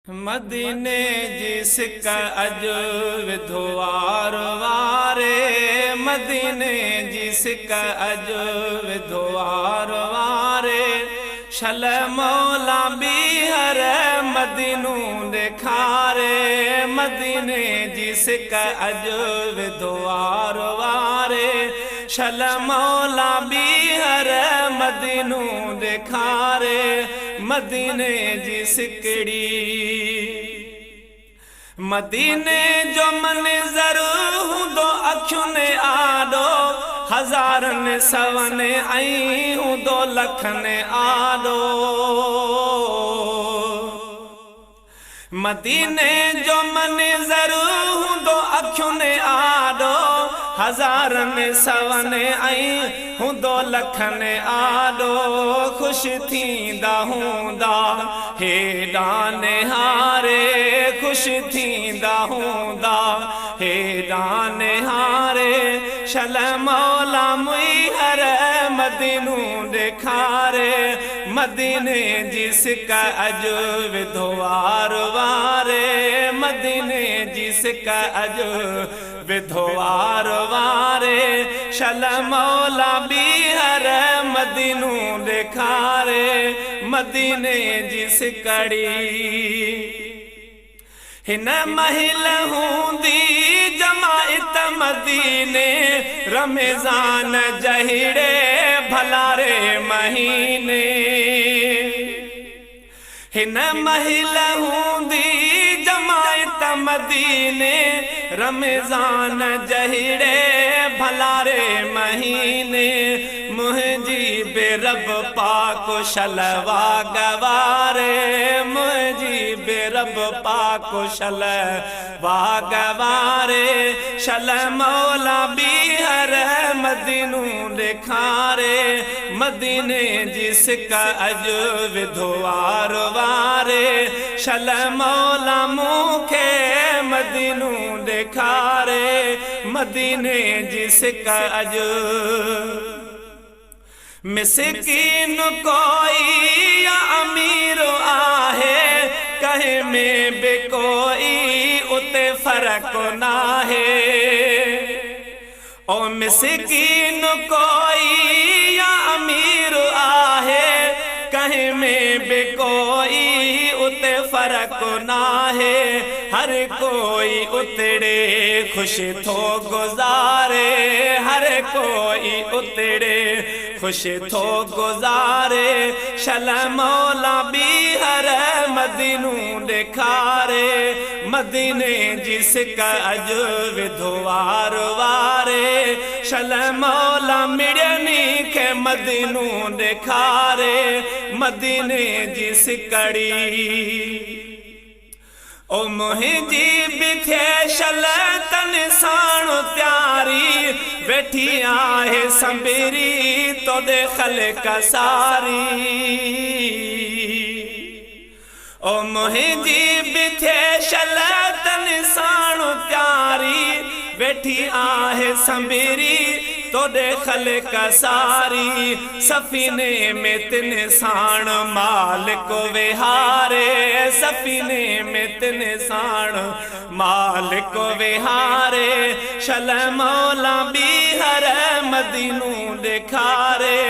مديني جي سڪ اڄ وڌو وار واري، مديني جي سڪ اڄ وڌو وار واري. شل مولا ٻيهر مدينو ڏيکاري، مديني جي سڪ اڄ وڌو وار واري. شل مولا ٻيهر مدينو ڏيکاري، مديني جي سڪڙي. مديني جو منظر هوندو اکين آڏو، هزارن سون ۽ هوندو لکن آڏو. مديني جو منظر هوندو اکين آڏو، هزارن سون ۽ هوندو لکن آڏو. خوش ٿيندا هوندا هيڏا نهاري، خوش ٿيندا هوندا هيڏا نهاري. شل مولا ميهر مدينو ڏيکاري، مديني جي سڪ اڄ وڌو وار واري، مديني جي سڪ اڄ وڌو وار واري. شل مولا ٻيهر مدينو ڏيکاري، مديني جي سڪڙي. هن مهل هوندي جماعت مديني، رمضان جهڙي ڀلاري مهيني. هن مهل هوندي جماعت مديني، رمضان جهڙي ڀلاري مهيني. منهنجي به رب پاڪ شل واڳ واري، منهنجي به رب پاڪ شل واڳ واري. شل مولا ٻيهر مدينو ڏيکاري، مديني جي سڪ اڄ وڌو وار واري. شل مولا مون کي مدينو ڏيکاري، مديني جي سڪ اڄ. مسڪين ڪوئي يا امير آهي، ڪنهن ۾ به ڪوئي اتي فرق ناهي. او مسڪين ڪوئي يا امير آهي، ڪنهن ۾ به ڪوئي اتي فرق ناهي. هر ڪوئي اتڙي خوش ٿو گذاري، هر ڪوئي اتڙي خوش ٿو گذاري. شل مولا ٻيهر مدينو ڏيکاري، مديني جي سڪ اڄ وڌو وار واري. شل مولا مڙني کي مدينو ڏيکاري، مديني جي سڪڙي. او منهنجي به ٿئي شل تن ساڻ تياري، ويٺي آهي سنبري توڏي خلق ساري. او منهنجي به ٿئي شل تن ساڻ تياري، ويٺي آهي سنبري توڏي خلق ساري. سفيني ۾ تن ساڻ مالڪ ويهاري، سفيني ۾ تن ساڻ مالڪ ويهاري. شل مولا ٻيهر مدينو ڏيکاري،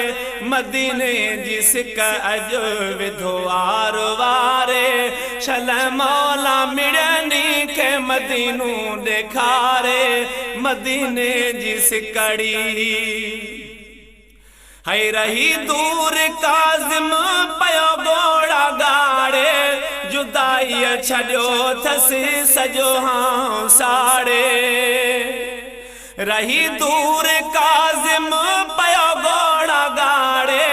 مديني جي سڪ اڄ وڌو وار واري. شل مولا مڙني کي مدينو ڏيکاري، مديني جي سڪڙي. هي رهي دور ڪاظم پيو ڳوڙها ڳاڙي، جدائيء ڇڏيو ٿس سڄو هانء ساڙي. رهي دور ڪاظم پيو ڳوڙها ڳاڙي،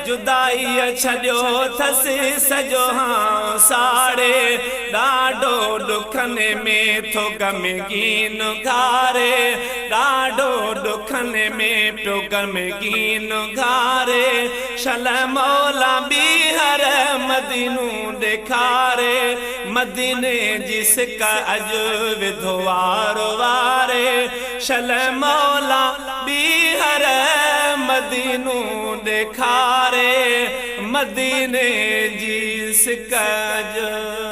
جدائيء ڇڏيو ٿس سڄو هانء ساڙي. ڏاڍو ڏکن ۾ ٿو غمگين گهاري، ڏاڍو ڏکن ۾ پيو غمگين گهاري. شل مولا ٻيهر مدينو ڏيکاري، مديني جي سڪ اڄ وڌو وار واري. شل مولا ٻيهر مدينو ڏيکاري، مديني جي سڪ اڄ.